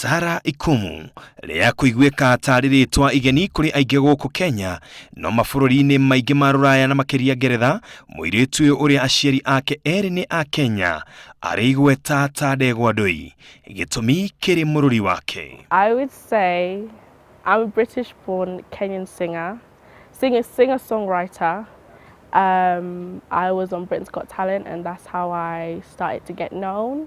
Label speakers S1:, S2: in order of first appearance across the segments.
S1: Sarah Ikumu rĩa kũiguĩka tarĩ rĩtwa igeni kũrĩ aingĩ gũkũ Kenya, no mabũrũri-inĩ maingĩ ma rũraya na makĩria Ngeretha, mũirĩtu ũyũ ũrĩa aciari ake erĩ nĩ a Kenya arĩ igweta ta ndegwa ndũi. Gĩtũmi kĩrĩ mũrũri wake.
S2: I would say I'm a British born Kenyan singer, singer songwriter. I was on Britain's Got Talent and that's how I started to get known.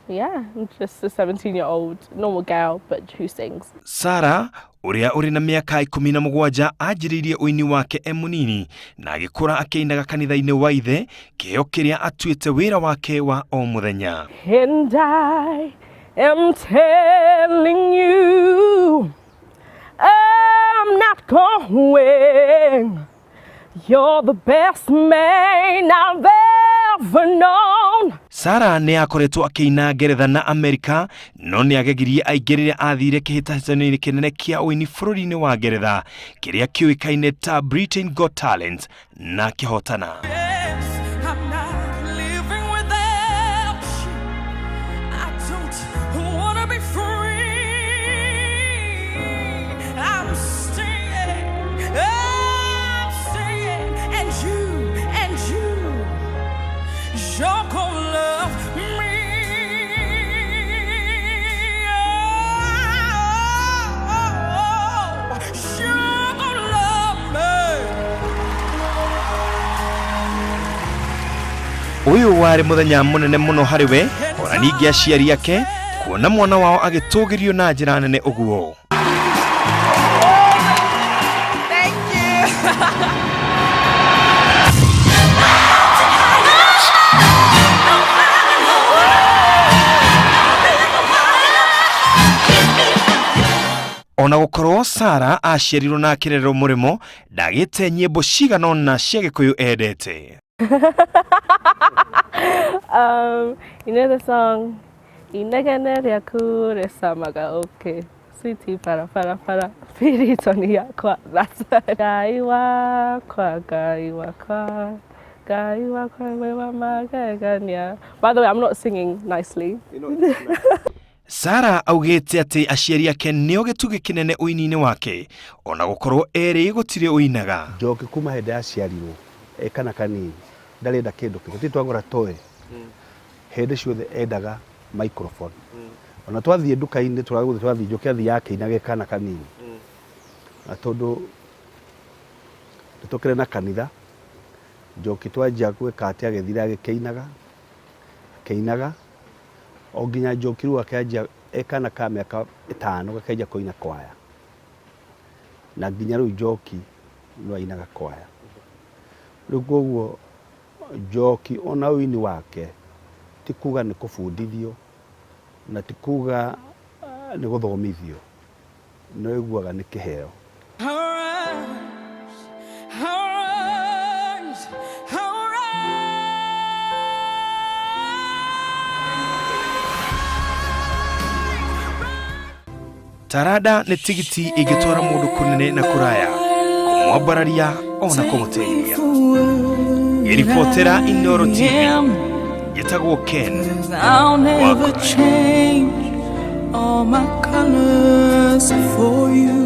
S2: Yeah, I'm just a 17-year-old normal girl but who sings.
S1: Sarah ũrĩa ũrĩ na mĩaka 17 anjĩrĩirie ũini wake e mũnini na agĩkũra akĩinaga kanitha-inĩ wa ithe, kĩheo kĩrĩa atuĩte wĩra wake wa o mũthenya.
S2: And I am telling you I'm not going. You're the best man I've ever known.
S1: Sarah nĩ akoretwo akĩina Ngeretha na Amerika, no nĩ agegirie aingĩ rĩrĩa athire kĩhĩtahĩtano-inĩ kĩnene kĩa ũini bũrũri-inĩ wa Ngeretha kĩrĩa kĩũĩkaine ta Britain Got Talent na akĩhotana.
S3: Yes, I'm not living without you. I don't wanna be free. I'm staying, I'm staying, and you, you're gonna love me. Oh, you're gonna love me.
S1: Ũyũ warĩ mũthenya mũnene mũno harĩ we ona ningĩ aciari ake kuona mwana wao agĩtũgĩrio na njĩra nene ũguo.
S3: Thank you.
S1: Ona gũkorwo Sarah aciarirwo na akĩrererwo mũrĩmo, ndagĩte nyĩmbo cigana ũna cia Gĩkũyũ endete.
S2: You know the song Inegene rĩaku rĩcamaga okay. Sweetie para para para piritoni yakwa. That's it. Ngai wakwa, Ngai wakwa, Ngai wakwa wĩ wa magegania. By the way, I'm not singing nicely.
S1: Sarah augĩte atĩ aciari ake nĩo gĩtugĩ kĩnene ũini-inĩ wake ona gũkorwo erĩ gũtirĩ ũinaga.
S4: Njoki kuma hĩndĩ yaciarirwo e kana kanini ndarenda kĩndũ kĩngĩ ti twagũra toy hĩndĩ ciothe endaga microphone. Ona twathiĩ nduka-inĩ tũragũthiĩ twathiĩ Njoki athiaga akĩinaga e kana kanini na tondũ nĩtũkĩrĩ na kanitha Njoki twanjia gwĩka atĩ agĩthire agĩkĩinaga akĩinaga o nginya Njoki rĩu akĩanjia e kana ka mĩaka 5 gakĩanjia kũina kwaya na nginya rĩu Njoki no ainaga kwaya. Rĩu koguo Njoki ona ũini wake ti kuga nĩ kũbundithio na ti kuga nĩ gũthomithio, no iguaga nĩ kĩheo.
S3: Arise, arise, arise.
S1: Taranda nĩ tigiti ĩngĩtwara mũndũ kũnene na kũraya, kũmwambararia ona kũmũteithia. Ngĩribotera Inooro TV, njĩtagwo Ken
S3: I'll never
S1: Wakũraya.
S3: change all my colors for you.